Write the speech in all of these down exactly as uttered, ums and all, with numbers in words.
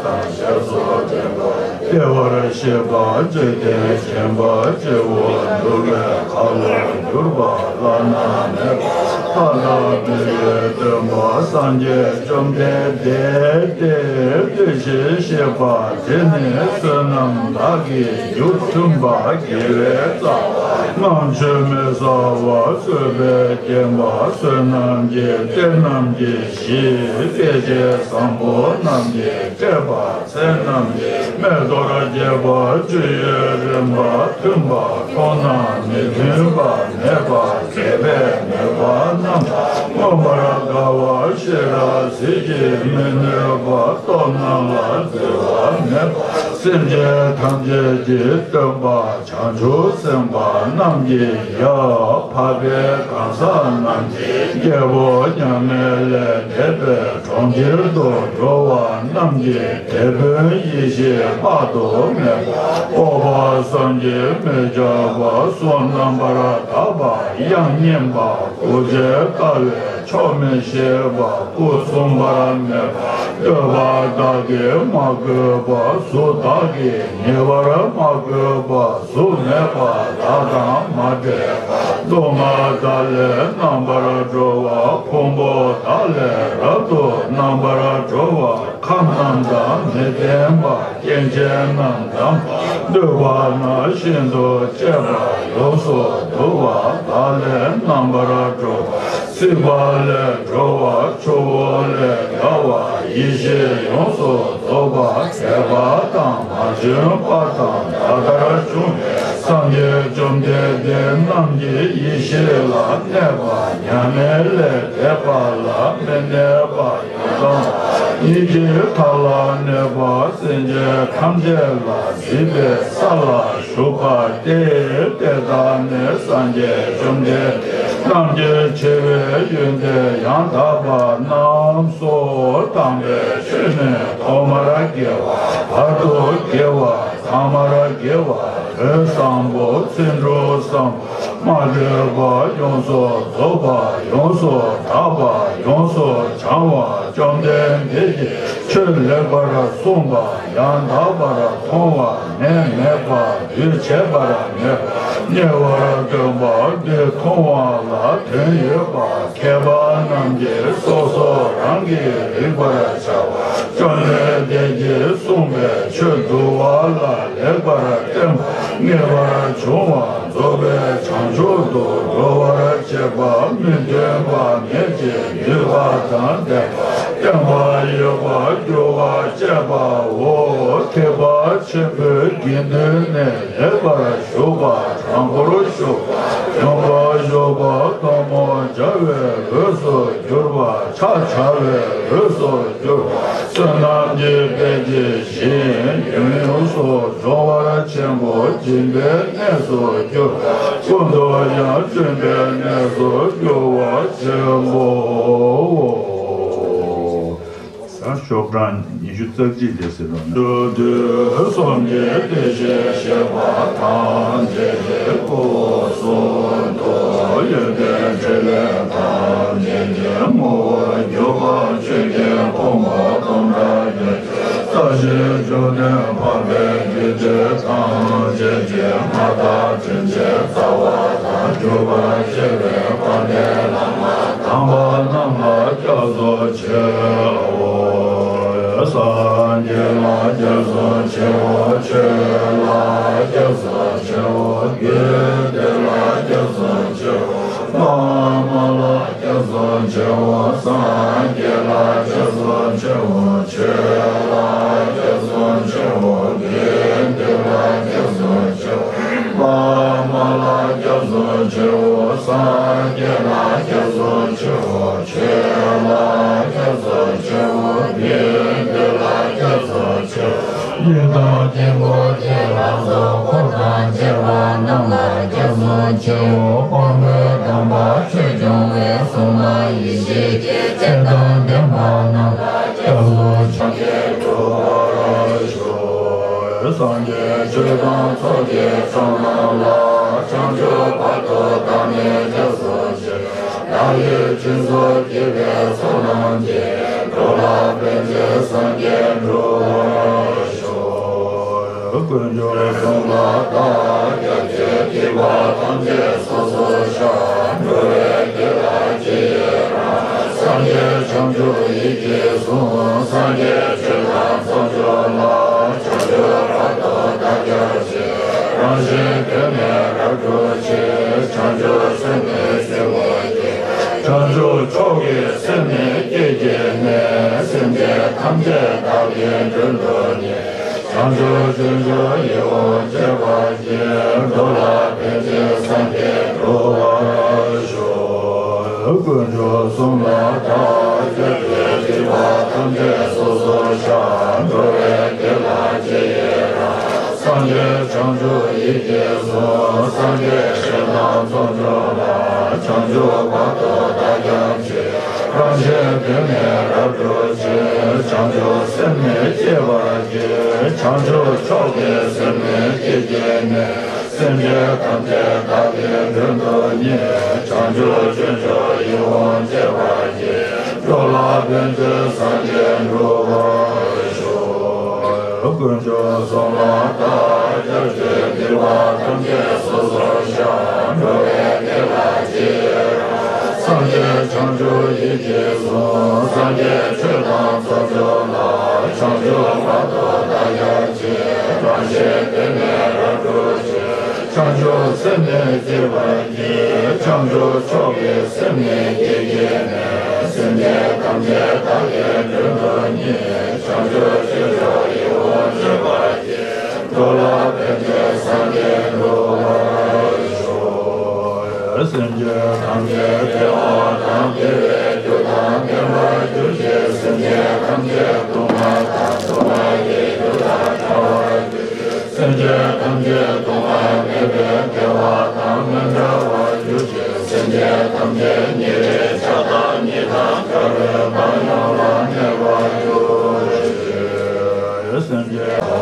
དང་ཞབས་སུ་འདྲེན་པ། བདེ་བར་གཤེགས་པ་འཇིག་རྟེན་མཁྱེན་པ་སྤྱི་བོ་འདུལ་བའི་ཁ་ལོ་བསྒྱུར་པ་བླ་ན་མེད་པ་ཐ་དད་མེད་པའི་སྟོན་པ་སངས་རྒྱས་བཅོམ་ལྡན་འདས་དེ་བདེ་གཤེགས་གཤེགས་པ་དེ་ནི་བསོད་ནམས་དག་གི་རྒྱུ་མཐུན་པ་དགེ་བའི་རྩ་བ་ལྔ་མཆོད་མེ་ཟ་བ་གསོད་པའི་སྐྱེམས་པ་བསོད་ནམས་ཀྱི་གཏེར་རྣམས་ཀྱི་གཞི་དཔེ་བྱད་བཟང་པོ་རྣམས་ཀྱི་བསྐྲད་པ་ཚེ་རྣམས་ཀྱི་མེ་ཏོག་རྒྱས་པ་སྤྱོད་ཡུལ་རིམ་པ་མཐུན་པ་མཐོང་སྣང་མི་མཐུན་པ་མེད་པ་མཛེས་པའི་མོས་པ་རྣམས་མངོན་པར་དགའ་བ་ཤེས་རབ་ཟིལ་གྱིས་མི་ནོན་པ་སྟོབས་རྣམས་ལ་འཛིན་པ་མེད་པ་སེམས་ཅན་ཐམས་ཅད་ཀྱི་སྟོན་པ། བྱང་ཆུབ་སེམས་དཔའ་རྣམས་ཀྱི་ཡབ། འཕགས་པའི་གང་ཟག་རྣམས་ཀྱི་རྒྱལ་པོ། མཉམ་མེད་ལས་འདས་པའི་གྲོང་ཁྱེར་དུ་འགྲོ་བ་རྣམས་ཀྱི་དེད་དཔོན་ཡེ་ཤེས་དཔག་ཏུ་མེད་པ། སྤོབས་པ་བསམ་གྱིས་མི་ཁྱབ་པ། གསུང་རྣམ་པར་དག་པ་དབྱངས་སྙན་པ། དགུག་བྱའི་རྟ་བས་ཆོག་མི་ཤེས་པ། སྐུ་མཚུངས་པར་མེད་པ། བསྟོད་པ་བདག་གིས་མ་གོས་པ། གཟུགས་བདག་གིས་ཉེ་བར་མ་གོས་པ། གཟུགས་མེད་པ་བདག་དང་མ་འདྲེས་པ། གཏོར་མ་བདག་ལས་རྣམ་པར་གྲོལ་བ། ཕུང་པོ་བདག་ལས་རབ་ཏུ་རྣམ་པར་གྲོལ་བ། ཁམས་རྣམས་དང་མི་ལྡན་པ། སྐྱེ་མཆེད་རྣམས་དང་། འདུས་པ་ན་ཤིན་ཏུ་གཅེས་པ། ཡོངས་སུ་འདུ་བ་བདག་ལས་རྣམ་པར་གྲོལ་བ། སྲིད་པ་ལས་གྲོལ་བ། ཆུ་བོ་ལས་བརྒལ་བ། ཡེ་ཤེས་ཡོངས་སུ་རྫོགས་པ། རྒས་པ་དང་མ་བྱོན་པ་དང་ད་ལྟར་བྱུང་བའི་སངས་རྒྱས་བཅོམ་ལྡན་འདས་རྣམས་ཀྱི་ཡེ་ཤེས་ལ་གནས་པ། མཉམ་མེད་ལས་འདས་པ་ལ་མི་གནས་པ་ཡང་དག་པ་ཉིད་ཀྱི་མཐའ་ལ་གནས་པ། སེམས་ཅན་ཐམས་ཅད་ལ་གཟིགས་པའི་ས་ལ་བཞུགས་པ་སྟེ། དེ་དག་ནི་སངས་རྒྱས་བཅོམ་ལྡན་འདས་རྣམས་ཀྱི་ཆེ་བའི་ཡོན་ཏན་ཡང་དག་པ་རྣམས་སོ། དམ་པའི་ཆོས་ནི་ཐོག་མར་དགེ་བ། བར་དུ་དགེ་བ། ཐ་མར་དགེ་བ། དོན་བཟང་པོ། ཚིག་འབྲུ་བཟང་པོ། མ་འདྲེས་པ། ཡོངས་སུ་རྫོགས་པ། ཡོངས་སུ་དག་པ། ཡོངས་སུ་བྱང་བ། བཅོམ་ལྡན་འདས་ཀྱིས་ཆོས་ལེགས་པར་གསུངས་པ། ཡང་དག་པར་མཐོང་བ། ནད་མེད་པ། འདུས་བྱས་པར་མེད་པ། ཉེ་བར་སྟོན་པ། འདི་མཐོང་བ་ལ་དོན་ཡོད་པ། མཁས་པ་རྣམས་ཀྱིས་སོ་སོ་རང་གིས་རིག་པར་བྱ་བ། བཅོམ་ལྡན་འདས་ཀྱིས་གསུངས་པའི་ཆོས་འདུལ་བ་ལ་ལེགས་པར་བརྟེན་པ། ངེས་པར་འབྱུང་བ། རྫོགས་པའི་བྱང་ཆུབ་ཏུ་འགྲོ་བར་བྱེད་པ། མི་མཐུན་པ་མེད་ཅིང་འདུས་པ་དང་ལྡན་པ། བརྟན་པ་ཡོད་པ། འགྱུར་བ་བཅད་པའོ། ཐེག་པ་ཆེན་པོའི་དགེ་འདུན་ནི་ལེགས་པར་ཞུགས་པ། དྲང་པོར་ཞུགས་པ། ཡོངས་སུ་ཞུགས་པ། ཐལ་མོ་སྦྱར་བའི་འོས་སུ་གྱུར་པ། ཕྱག་བྱ་བའི་འོས་སུ་གྱུར་པ། བསོད་ནམས་ཀྱི་དཔལ་གྱིས་ཞིང་ཡུལ་ཡོངས་སུ་སྦྱོང་བར་བྱེད་པོ། སྦྱིན་པའི་གནས་སུ་གྱུར་པ། ཀུན་ཏུ་ཡང་བྱོན་པའི་གནས་སུ་འགྱུར་བར་བྱེད་པོ། ཟ། ཤོག་གྲངས་ཉི་ཤུ་རྩ་གཅིག་ལས་ཟེར་བ་ན། དུས་གསུམ་གྱི་བདེ་གཤེགས་གཤེགས་པ་ཐམས་ཅད་ཀྱི་སྐུ་གསུང་ཐུགས་ཡོན་ཏན་ཕྲིན་ལས་ཐམས་ཅད་ཀྱི་ངོ་བོར་གྱུར་པ། ཆོས་ཀྱི་ཕུང་པོ་སྟོང་ཕྲག་བརྒྱད་ཅུ་རྩ་བཞི་བཅུ་བདུན་འཕགས་པའི་རྒྱུད་སྡེ་ཐམས་ཅད་ཀྱི་མངའ་བདག་དྲིན་ཅན་རྩ་བ་དང་གྱུར་པར་བཞེད་པའི་དཔལ་ལྡན་བླ་མ་དམ་པ་རྣམས་ལ་སྐྱབས་སུ་མཆིའོ། སངས་རྒྱས་ལ་སྐྱབས་སུ་མཆིའོ། ཆོས་ལ་སྐྱབས་སུ་མཆིའོ། དགེ་འདུན་ལ་སྐྱབས་སུ་མཆིའོ། བླ་མ་ལ་སྐྱབས་སུ་མཆིའོ། སངས་རྒྱས་ལ་སྐྱབས་སུ་མཆིའོ། ཆོས་ལ་སྐྱབས་སུ་མཆིའོ། དགེ་འདུན་ལ་སྐྱབས་སུ་མཆིའོ། བླ་མ་ལ་སྐྱབས་སུ་མཆིའོ། སངས་རྒྱས་ལ་སྐྱབས་སུ་མཆིའོ། ཆོས་ལ་སྐྱབས་སུ་མཆིའོ། དགེ་འདུན་ལ་སྐྱབས་སུ་མཆིའོ། ཡི་དམ་དཀྱིལ་འཁོར་གྱི་ལྷ་ཚོགས་འཁོར་དང་བཅས་པ་རྣམས་ལ་སྐྱབས་སུ་མཆིའོ། དབང་པོའི་དམ་པ་ཆོས་སྐྱོང་བའི་སྲུང་མ་ཡེ་ཤེས་ཀྱི་སྤྱན་དང་ལྡན་པ་རྣམས་ལ་སྐྱབས་སུ་མཆིའོ། སངས་རྒྱས་ཆོས་དང་ཚོགས་ཀྱི་མཆོག་རྣམས་ལ། བྱང་ཆུབ་བར་དུ་བདག་ནི་སྐྱབས་སུ་མཆི། བདག་ཡིད་བཞིན་དུ་སྐྱེས་པའི་ཚོགས་རྣམས་ཀྱིས། འགྲོ་ལ་ཕན་ཕྱིར་སངས་རྒྱས་འགྲུབ། དཀོན་མཆོག་གསུམ་ལ་བདག་སྐྱབས་མཆི། སྡིག་པ་ཐམས་ཅད་སོ་སོར་བཤགས། འགྲོ་བའི་དགེ་ལ་རྗེས་ཡི་རང་། སངས་རྒྱས་བྱང་ཆུབ་ཡིད་ཀྱིས་བཟུང་། སངས་རྒྱས་ཆོས་དང་ཚོགས་མཆོག་ལ། བྱང་ཆུབ་བར་དུ་བདག་སྐྱབས་མཆི། རང་གཞན་དོན་མེད་རབ་བསྒྲུབ་ཕྱིར། བྱང་ཆུབ་སེམས་ནི་སྐྱེ་བར་བགྱི། བྱང་ཆུབ་མཆོག་གི་སེམས་ནི་བསྐྱེད་བགྱིས་ནས། སེམས་ཅན་ཐམས་ཅད་བདག་གིས་མགྲོན་དུ་གཉེར། བྱང་ཆུབ་སྤྱོད་མཆོག་ཡིད་འོང་སྤྱད་པར་བགྱི། འགྲོ་ལ་ཕན་ཕྱིར་སངས་རྒྱས་འགྲུབ་པར་ཤོག། དཀོན་མཆོག་གསུམ་ལ་བདག་སྐྱབས་མཆི། སྡིག་པ་ཐམས་ཅད་སོ་སོར་བཤགས། འགྲོ་བའི་དགེ་ལ་རྗེས་ཡི་རང་། སངས་རྒྱས་བྱང་ཆུབ་ཡིད་ཀྱིས་བཟུང་། སངས་རྒྱས་ཆོས་དང་ཚོགས་མཆོག་ལ། བྱང་ཆུབ་བར་དུ་བདག་སྐྱབས་མཆི། རང་གཞན་དོན་མེད་རབ་བསྒྲུབ་ཕྱིར། བྱང་ཆུབ་སེམས་ནི་བསྐྱེད་པར་བགྱི། བྱང་ཆུབ་མཆོག་གི་སེམས་ནི་བསྐྱེད་བགྱིས་ནས། སེམས་ཅན་ཐམས་ཅད་བདག་གིས་མགྲོན་དུ་གཉེར། བྱང་ཆུབ་སྤྱོད་མཆོག་ཡིད་འོང་སྤྱད་པར་བགྱི། འགྲོ་ལ་ཕན་ཕྱིར་སངས་རྒྱས་འགྲུབ་པར་ཤོག། དཀོན་མཆོག་གསུམ་ལ་བདག་སྐྱབས་མཆི། སྡིག་པ་ཐམས་ཅད་སོ་སོར་བཤགས། འགྲོ་བའི་དགེ་ལ་རྗེས་ཡི་རང་། སངས་རྒྱས་བྱང་ཆུབ་ཡིད་ཀྱིས་བཟུང་། སངས་རྒྱས་ཆོས་དང་ཚོགས་མཆོག་ལ། བྱང་ཆུབ་བར་དུ་བདག་སྐྱབས་མཆི། རང་གཞན་དོན་མེད་རབ་བསྒྲུབ་ཕྱིར། བྱང་ཆུབ་སེམས་ནི་བསྐྱེད་པར་བགྱི། བྱང་ཆུབ་མཆོག་གི་སེམས་ནི་བསྐྱེད་བགྱིས་ནས། སེམས་ཅན་ཐམས་ཅད་བདག་གིས་མགྲོན་དུ་གཉེར། བྱང་ཆུབ་སྤྱོད་མཆོག་ཡིད་འོང་སྤྱད་པར་བགྱི། འགྲོ་ལ་ཕན་ཕྱིར་སངས་རྒྱས་འགྲུབ་པར་ཤོག། སེམས་ཅན་ཐམས་ཅད་བདེ་བ་དང་བདེ་བའི་རྒྱུ་དང་ལྡན་པར་གྱུར་ཅིག། སེམས་ཅན་ཐམས་ཅད་སྡུག་བསྔལ་དང་སྡུག་བསྔལ་གྱི་རྒྱུ་དང་བྲལ་བར་གྱུར་ཅིག། སེམས་ཅན་ཐམས་ཅད་སྡུག་བསྔལ་མེད་པའི་བདེ་བ་དང་མི་འབྲལ་བར་གྱུར་ཅིག། སེམས་ཅན་ཐམས་ཅད་ཉེ་བའི་ཆགས་སྡང་གཉིས་དང་བྲལ་བའི་བར་སྣང་ལ་གནས་པར་གྱུར་ཅིག། སེམས་ཅན།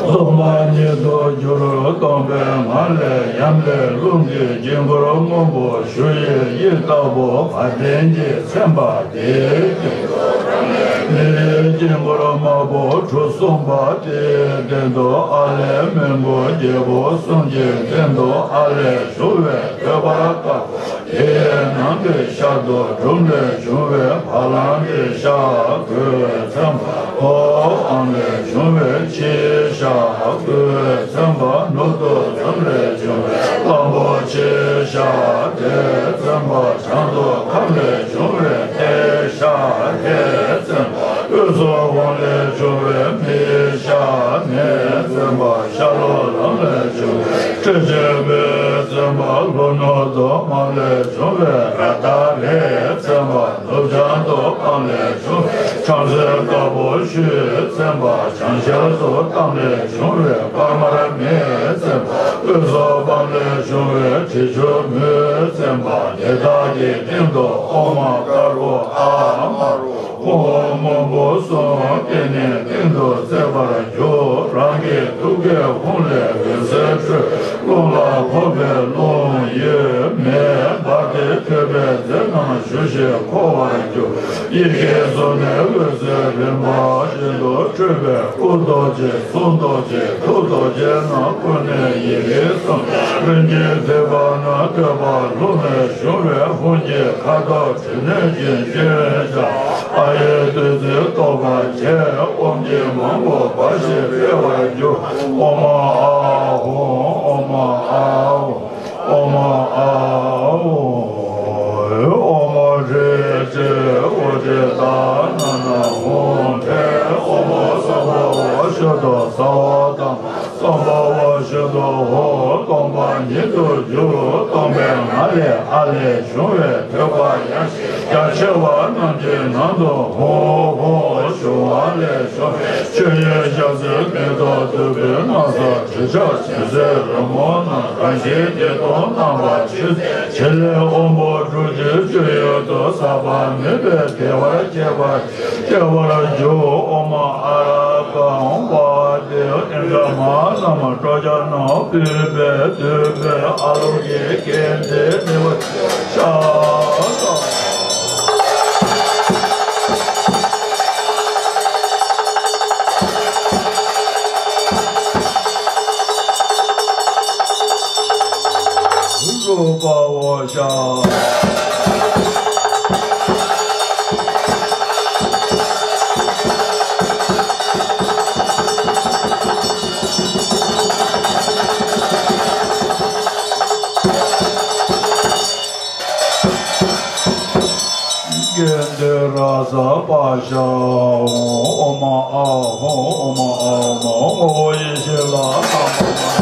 སྟོང་པ་ཉིད་དུ་གྱུར། སྟོང་པའི་ངང་ལས་ཡམ་ལས་རླུང་གི་དཀྱིལ་འཁོར་སྔོན་པོ་ཞུ་ཡི་ཡི་ལྟ་བུ་བ་དན་གྱིས་མཚན་པ་དེའི་སྟེང་དུ་ནི་དཀྱིལ་འཁོར་དམར་པོ་གྲུ་གསུམ་པ་དེའི་སྟེང་དུ་ཨ་ལས་སྨན་པོ་རྒྱལ་པོ་གསུམ་གྱི་སྟེང་དུ་ཨ་ལས་ཞུ་བའི་ཐོད་པར་དཀར་པོ་དེའི་ནང་གི་ཤར་དུ་འབྲུམ་ལས་བྱུང་བའི་བ་ལང་གི་ཤ་གོས་མཚན་པ། ཨོ་ཨམ་ལས་བྱུང་བའི་ཕྱིའི་ཤ་གོས་མཚན་པ། ནུབ་ཏུ་འཛུམ་ལས་བྱུང་བའི་གླང་པོ་ཆེའི་ཤ་དེ་མཚན་པ། བྱང་དུ་ཁམས་ལས་བྱུང་བའི་རྟའི་ཤ་དེ་མཚན་པ། དབུས་སུ་འོང་ལས་བྱུང་བའི་མིའི་ཤ་ནི་མཚན་པ། ཤར་ལུ་ལམ་ལས་བྱུང་བའི་སྤྲིན་ཆེན་པོའི་མཚན་པ། ལྷོ་ནུབ་ཏུ་འམ་ལས་བྱུང་བའི་ར་ཏ་རའི་མཚན་པ། ནུབ་བྱང་དུ་པམ་ལས་བྱུང་བའི་བྲམ་ཟེ་དཀར་པོ་ཤུའི་མཚན་པ། བྱང་ཤར་དུ་ཏམ་ལས་བྱུང་བའི་པར་མར་མེའི་མཚན་པ། དབུས་སུ་པམ་ལས་བྱུང་བའི་དྲི་ཆུ་མོའི་མཚན་པ། དེ་དག་གི་སྟེང་དུ་ཨོ་མ་དཀར་པོ་ཨ་དམར་པོ་ཧཱུྃ་སྔོན་པོ་གསུམ་སྟེང་ནས་སྟེང་དུ་བརྩེགས་པར་གྱུར། རང་གི་ཐུགས་ཀའི་ཧཱུྃ་ལས་འོད་ཟེར་འཕྲོས། རླུང་ལ་ཕོག་པའི་རླུང་ཡོད་མེད་འབར་ཏེ་ཐོད་པའི་རྫས་རྣམས་ཞུ་ཞིང་འཁོར་བར་གྱུར། ཡི་གེ་གསུམ་ནི་འོད་ཟེར་རིམ་པ་བཞིན་དུ་འཕྲོས་པས་སྐུ་རྡོ་རྗེ་གསུང་རྡོ་རྗེ་ཐུགས་རྡོ་རྗེ་རྣམས་ཀུན་ནས་ཡི་གེ་གསུམ། རིམ་གྱིས་ཐོད་པ་ན་ཐོད་པ་ལྷུང་ནས་བྱུང་བའི་ཧཱུྃ་གི་ཁ་དོག་དྲི་ནས་བརྒྱན་ཅིང་བཞག་ཨ་ཡི་བདུད་རྩི་སྟོབ་པ་ཆེ། ཨོམ་གྱི་མང་པོ་འབར་ཞིང་འཕེལ་བར་འགྱུར། ཨོ་མ་ཨ་ཧོ། ཨོ་མ་ཨ་ཧོ། ཨོ་མ་ཨ་ཧོ། ཨོ་མ་ཧྲཱིཿ་ཧྲཱིཿ་ཨོ་ཏི་ཏ་ན་ན་ཧཱུྃ་ཕཊ། ཨོ་མ་སམ་བྷ་ཝ་ཤུདྡྷ་སརྦ་དྷརྨ། སམ་བྷ་ཝ་ཤུདྡྷ་ཧོཿ། སྟོང་པ་ཉིད་དུ་གྱུར། སྟོང་པའི་ངང་ལས་ཨ་ལས་བྱུང་བའི་ཐོད་པ་ཡངས་ཤིང་རྒྱ་ཆེ་བ་རྣམས་ཀྱི་ནང་དུ་ཧཱུྃ་ཧཱུྃ་ཞུ་བ་ལས་བྱུང་བའི་ཆུ་ཡི་ཞལ་ཟས་མེ་ཏོག་བདུག་སྤོས་སྣ་ཚོགས་དྲི་ཆབ་བྱད་བརྩེགས་རོལ་མོ་རྣམས་རང་བཞིན་བདེ་སྟོང་རྣམ་པར་ཆོས་བརྩེགས་བྱེད་ལས་དབང་པོ་དྲུག་ཅུའི་སྤྱོད་ཡུལ་དུ་ཟག་པ་མེད་པའི་བདེ་བ་སྐྱེ་བར་སྐྱེ་བར་འགྱུར། ཨོཾ་ཨཱ་ར་ཀཾ་ཝཱ་ཏི་ཨིནྡྲ་མ་ཎ་ནམ་སྤྲོ་བྱ་རྣམས་སྤུད་པས་བསྡུས་པའི་ཨ་ལོ་ཀེ་ཀན་ཌི་ནི་བ་ཤ་ཏ། པའོ་ཤ། དགེ་འདུན་ར་ས་པ་ཤ་ཨོ་མ་ཨ་ཧོ་ཨོ་མ་ཨ་མ་ཨོ་ངོ་བོ་ཡེ་ཤེས་ལ་ཨ་མ་མ།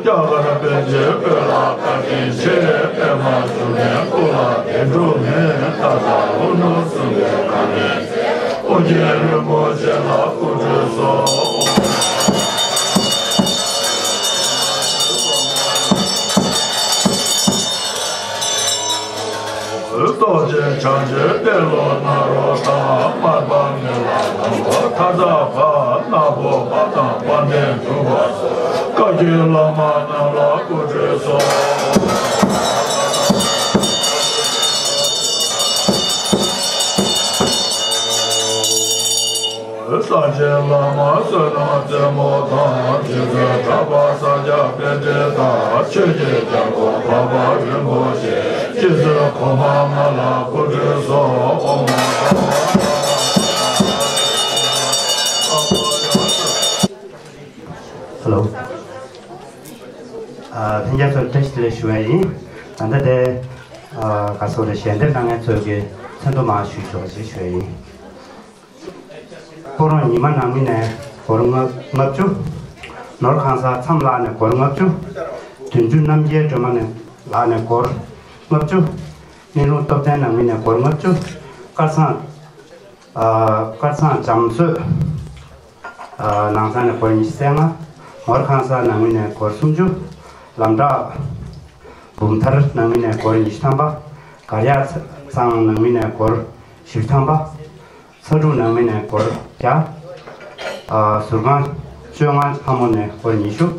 རྒྱ་གར་པཎ་ཆེན་བོད་ལ་བཀའ་དྲིན་ཆེ། པདྨ་འབྱུང་གནས་སྐུ་ལ་དེ་འགྲུབ་མེད། ད་ལྟ་ལྷོ་ནུབ་སྲིན་པོའི་ཁ་ནས་ཨོ་རྒྱན་རིན་པོ་ཆེ་ལ་སྐུ་ཁྲུས་གསོལ། རྟོགས་ཆེན་བྱང་ཆུབ་ཏེ་ལོ་ནཱ་རོ་དང་། མར་པ་མི་ལ་དང་པོ་ཐར་ཟག་ཕ། ནག་པོ་པ་དང་དཔལ་ལྡན་འབྲུག་པ་སོགས། བཀའ་བརྒྱུད་བླ་མ་རྣམས་ལ་སྐུ་ཁྲུས་གསོལ། གསང་ཆེན་བླ་མ་བསོད་ནམས་རྩེ་མོ་དང་། རྗེ་བཙུན་གྲགས་པ་ས་སྐྱ་པཎྜི་ཏ། ཆོས་ཀྱི་རྒྱལ་པོ་འཕགས་པ་རིན་པོ་ཆེ། རྗེ་བཙུན་གོང་མ་ལྔ་ལ་སྐུ་ཁྲུས་གསོལ། ཨོཾ། ཧེ་ལོ། ཨ། ལྷན་རྒྱས་ཚོར་བཀྲ་ཤིས་བདེ་ལེགས་ཞུ་བ་ཡིན། ད་ལྟ་དེ། ཨ། ག་སོགས་རེད། ཞལ་འདེབས་གནང་མཁན་ཚོས་ཀྱི་མཚན་ཐོ་མར་ཞུ་ཆོག་ཅེས་ཞུ་བ་ཡིན། སྤ་རོ་ཉི་མ་ནང་མི་ནས་སྒོར་ལྔ་ལྔ་བཅུ། ནོར་ཁང་གསར་མཚམས་ལགས་ནས་སྒོར་ལྔ་བཅུ། བདུན་ཅུ་རྣམ་རྒྱལ་སྒྲོལ་མ་ནས་ལགས་ནས་སྒོར་ལྔ་བཅུ། སྨིན་ལུང་སྟོབས་ལྡན་ནང་མི་ནས་སྒོར་ལྔ་བཅུ། དཀར་ཚང་། ཨ། དཀར་ཚང་འཇམ་བསོད། ཨ། ནང་ཚང་ནས་སྒོར་ཉི་ཤུ་རྩ་ལྔ། ནོར་ཁང་གསར་ནང་མི་ནས་སྒོར་སུམ་ཅུ། ལམ་བྲག་འབུམ་ཐར་ནང་མི་ནས་སྒོར་ཉི་ཤུ་ཐམ་པ། དཀར་ཡག་ཚང་ནང་མི་ནས་སྒོར་བཞི་བཅུ་ཐམ་པ། ས་འབྲུག་ནང་མི་ནས་སྒོར་བརྒྱ། ཨ། ཟུར་ཁང་བཅོ་ལྔ་ལྷ་མོ་ནས་སྒོར་ཉི་ཤུ།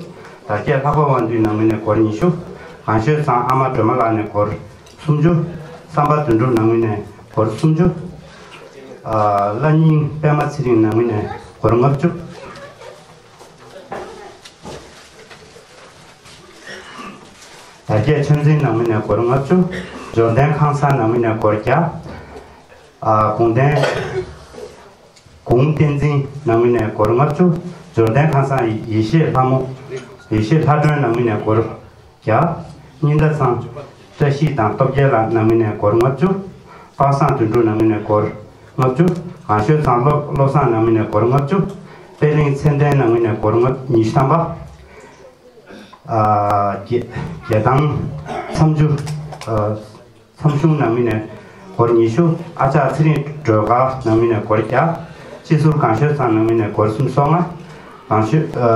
དར་རྒྱས་ལྷག་པ་དབང་འདུས་ནང་མི་ནས་སྒོར་ཉི་ཤུ། ངང་ཤོད་ཚང་ཨ་མ་སྒྲོལ་མ་ལགས་ནས་སྒོར་སུམ་ཅུ། བསམ་པ་དོན་གྲུབ་ནང་མི་ནས་སྒོར་སུམ་ཅུ། ཨ། བླ་སྙིང་པད་མ་ཚེ་རིང་ནང་མི་ནས་སྒོར་ལྔ་བཅུ། དར་རྒྱས་ཆོས་འཛིན་ནང་མི་ནས་སྒོར་ལྔ་བཅུ། འབྱོར་ལྡན་ཁང་གསར་ནང་མི་ནས་སྒོར་བརྒྱ། ཨ། གུང་བསྟན། གུང་བསྟན་འཛིན་ནང་མི་ནས་སྒོར་ལྔ་བཅུ། འབྱོར་ལྡན་ཁང་གསར་ཡེ་ཤེས་ལྷ་མོ། ཡེ་ཤེས་ལྷ་སྒྲོན་ནང་མི་ནས་སྒོར་བརྒྱ། སྙིང་ཟླ་ཚང་བཀྲ་ཤིས་དང་སྟོབས་རྒྱལ་ལགས་ནང་མི་ནས་སྒོར་ལྔ་བཅུ། པ་སངས་དོན་གྲུབ་ནང་མི་ནས་སྒོར་ལྔ་བཅུ། ངང་ཤོད་ཚང་བློ་བློ་བཟང་ནང་མི་ནས་སྒོར་ལྔ་བཅུ། པད་གླིང་ཚེ་བརྟན་ནང་མི་ནས་སྒོར་ལྔ་ཉི་ཤུ་ཐམ་པ། ཨ། རྒྱལ་རྒྱལ་ཐང་མཚམས་ཆུ། ཨ། མཚམས་གཞུང་ནང་མི་ནས་སྒོར་ཉི་ཤུ། ཨ་ཅག་ཚེ་རིང་སྒྲོལ་དཀར་ནང་མི་ནས་སྒོར་བརྒྱ། སྤྱི་ཟུར་གངས་ཤོད་ཚང་ནང་མི་ནས་སྒོར་སུམ་ཅུ་སོ་ལྔ། གངས་ཤོད། ཨ།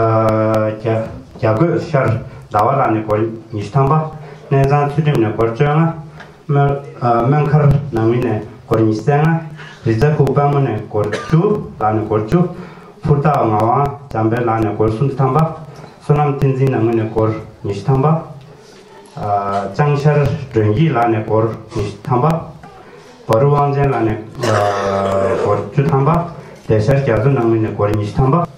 རྒྱ་རྒྱ་རྒོད་ཤར་ཟླ་བ་ལགས་ནས་སྒོར་ཉི་ཤུ་ཐམ་པ། གནས་ཚང་ཚུལ་ཁྲིམས་ནས་སྒོར་བཅོ་ལྔ། སྨོན། ཨ། སྨོན་མཁར་ནང་མི་ནས་སྒོར་ཉི་ཤུ་རྩ་ལྔ། རི་རྩ་ཁུག་དཔལ་མོ་ནས་སྒོར་བཅུ་ལགས་ནས་སྒོར་བཅུ། ཕུར་ཐག་ངག་དབང་འཇམ་དཔལ་ལགས་ནས་སྒོར་སུམ་ཅུ་ཐམ་པ། བསོད་ནམས་བསྟན་འཛིན་ནང་མི་ནས་སྒོར་ཉི་ཤུ་ཐམ་པ། ཨ། ལྕང་ཤར་སྒྲོན་སྐྱིད་ལགས་ནས་སྒོར་ཉི་ཤུ་ཐམ་པ། བ་རུ་དབང་ཆེན་ལགས་ནས། ཨ། སྒོར་བཅུ་ཐམ་པ། བདེ་ཤར་རྒྱ་མཚོ་ནང་མི་ནས་སྒོར་ཉི་ཤུ་ཐམ་པ།